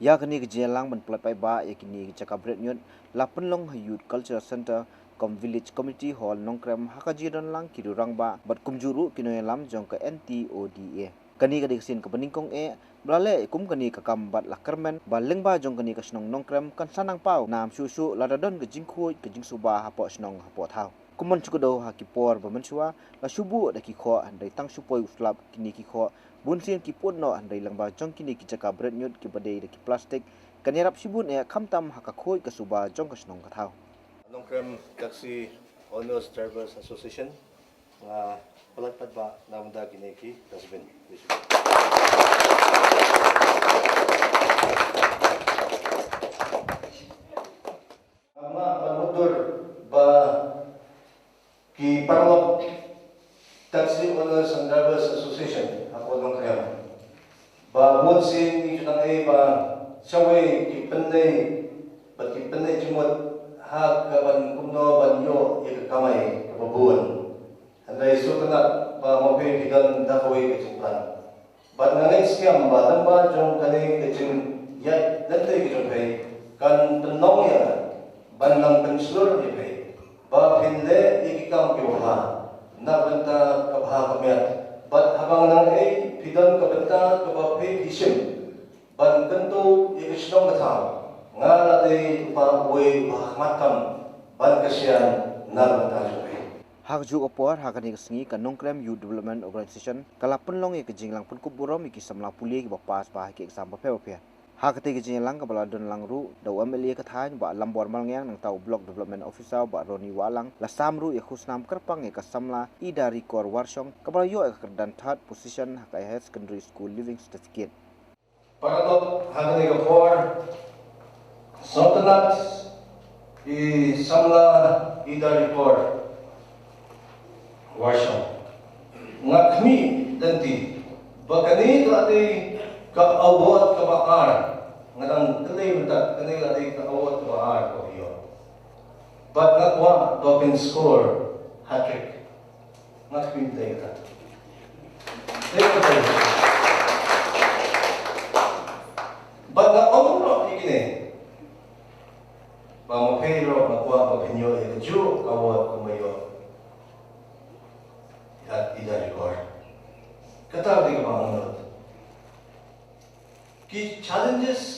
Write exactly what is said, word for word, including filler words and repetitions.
Ïa kane ka jingïalang ban pynlait paidbah ïa kine ki jaka bret ñiut la pynlong ha Youth Cultural Centre kum Village Community Hall Nongkrem ha ka jingdon lang ki rangbah bad kumjuh ruh ki nongïalam jong ka N T O D A. Kane ka dei ka sien kaba nyngkong eh ba la leh kum kane ka kam bad la kyrmen ba lyngba jong kane ka shnong Nongkrem kan sa nang paw nam shuh shuh lada don ka jingkhuid ka jingsuba hapoh shnong hapoh thaw. Kum ban shu kdew ha ki por ba mynshuwa la shu buh da ki khoh hynrei tang shu poi u slap kine ki khoh, bunsien ki put noh hynrei lyngba jong kine ki jaka bret ñiut kiba dei da ki plastik kan ïarap shibun eh khamtam ha ka khuid ka suba jong ka shnong ka thaw. Nongkrem Taxi Owners Drivers Association, nga pynlait paidbah na bynta kine ki dustbin. Nga ban mutdur ba ki paralok Taxi Owners and Drivers Association hapoh Nongkrem ba bun sien ngi ju nang ei ba shawei ki pynneh bad ki pynneh jingmut ha ka ban kumno ban ïoh ïa ka kamai kaba bun. Hynrei sngewtynnat ba ma phi phi don da kawei ka jingplan. Bad nga ngeit skhem ba lyngba jong kane ka jingïaid lynti ka jong phi kan pynlong ïa nga ban nang pynshlur ïa phi ba phin leh ïa ki kam kiba bha na bynta ka bha ka miat. Bad haba nga nang ei phi don ka bynta kaba phi phi shim ban kyntu ïa ka shnong ka thaw, nga la dei uba uwei uba ha khmat kam ban kyrshan na bynta jong phi. Ha kajuh ka por ha kane ka sngi ka Nongkrem Youth Development Organisation ka la pynlong ïa ka jingïalang pynkup burom ïa ki samla pule kiba pass bha ha ki exam bapher bapher. Ha katei ka jingïalang kaba la don lang ruh da u M L A ka thaiñ Bah Lambor Malngiang, nangta u Block Development Officer Bah Ronnie Wahlang, la sam ruh ïa ka khusnam kyrpang ïa ka samla Ida Rikor Warshong kaba la ïoh ïa ka kyrdan third position ha ka Higher Secondary School Leaving Certificate. Paralok, ha kane ka por sngewtynnat i samla Ida Rikor Warshong. Nga khmih lynti ba kane ka la dei ka award kaba ar. Nga dang kylli mynta, kane ka la dei ka award kaba ar kaba ïoh. Bad nga kwah ba phin score hat-trick. Nga khmih mynta ïa kata. Dei kata. Bad nga ong ruh ïa kine ba ma phi ruh nga kwah ba phin ïoh ïa kajuh ka award kumba ïoh ïa Ida Rikor. Kata dei kaba nga ong ruh. Ki challenges